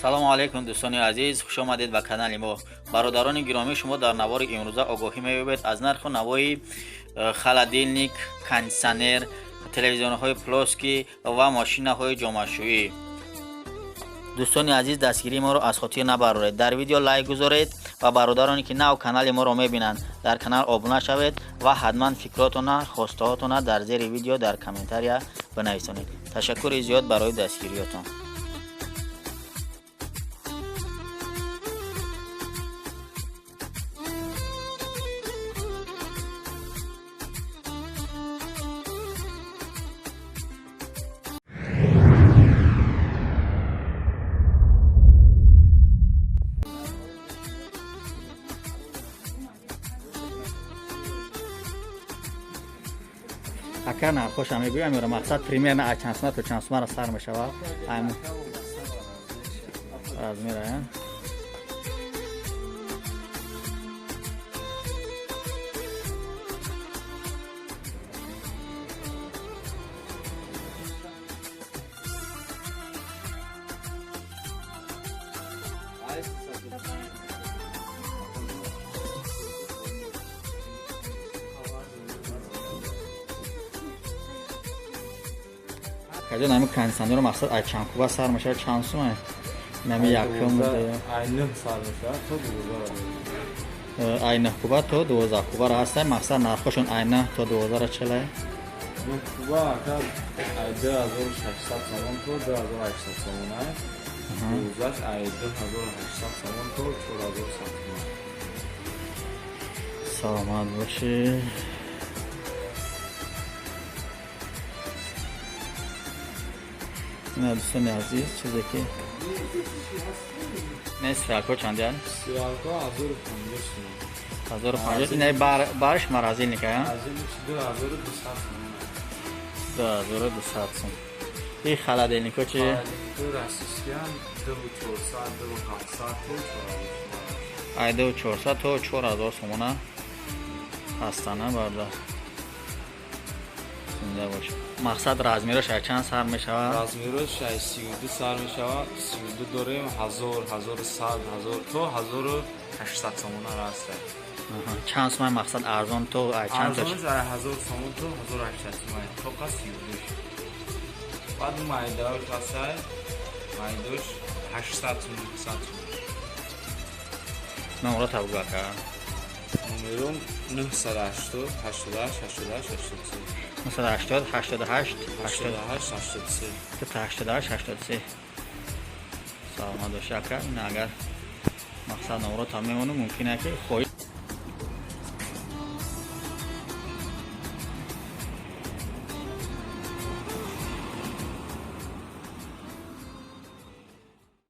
Салому алайкум, дӯстони азиз, хуш омадед ба канали мо. Бародарони гиромӣ, шумо дар навори имрӯза огоҳӣ меёбед аз нарху навои холодильник, кондитсионер, телевизионҳои плоский ва мошинаҳои ҷомашӯӣ. Дӯстони азиз, дастгирии моро аз хотир набароред, дар видео лайк гузоред ва бародароне ки нав канали моро мебинанд, дар канал обуна шавед ва ҳатман фикротона, хостаҳотона дар зери видео дар комментария бинависонед. Ташаккури зиёд барои дастгириётон. Ака, нархоша мегӯям ёра, мақсад, примерно аз чанд сума то чанд сумара сар мешавад размера? Каҷон, ҳами кондитсионерро мақсад аз чанд куба сар мешавад, чанд сума? Нами якум? Ай 9 сар мешавад то 12. Ай 9 куба то 12 кубара ҳаста. Мақсад, нархошон ай 9 то 12 челай? 9 куба, ака, ай 2600 сомон то 2800 сомон ай. 12 ай 2800 сомон то 4100 сомон. Саломат бошӣ. Ина, дӯстони азиз, чизе ки не, стиралка чандиян? Стиралка 1050 сомон. 1050. Ина барш морозильника? Морозильник 2200 сомон. 2200 сом. И холодильнико чи? Холодильнико российскиям 2400, 2700 то 4000. Ай 2400 то 4000 сомона ҳастана, барда. Зинда бош. Мақсад, размераш ай чанд сар мешавад? Размераш ай 32 сар мешавад. 32 дорем, 1000, 1100, 1000 то 1800 сомона ҳаст. Чанд сумай, мақсад, арзон то ай чанд? Арзонаш ай 1000 сомон то 1800 сомон, тоқа 32. Баъд майдаош ҳастай, майдош 800 сомон, 900 сомон. Номро табгӯ, ака. Номером 980 88 88 83. 980 88 88 83. 88 83. Саломат боши, ака. Ин агар мақсад номро та мемонам, мумкин ки хоҳиш.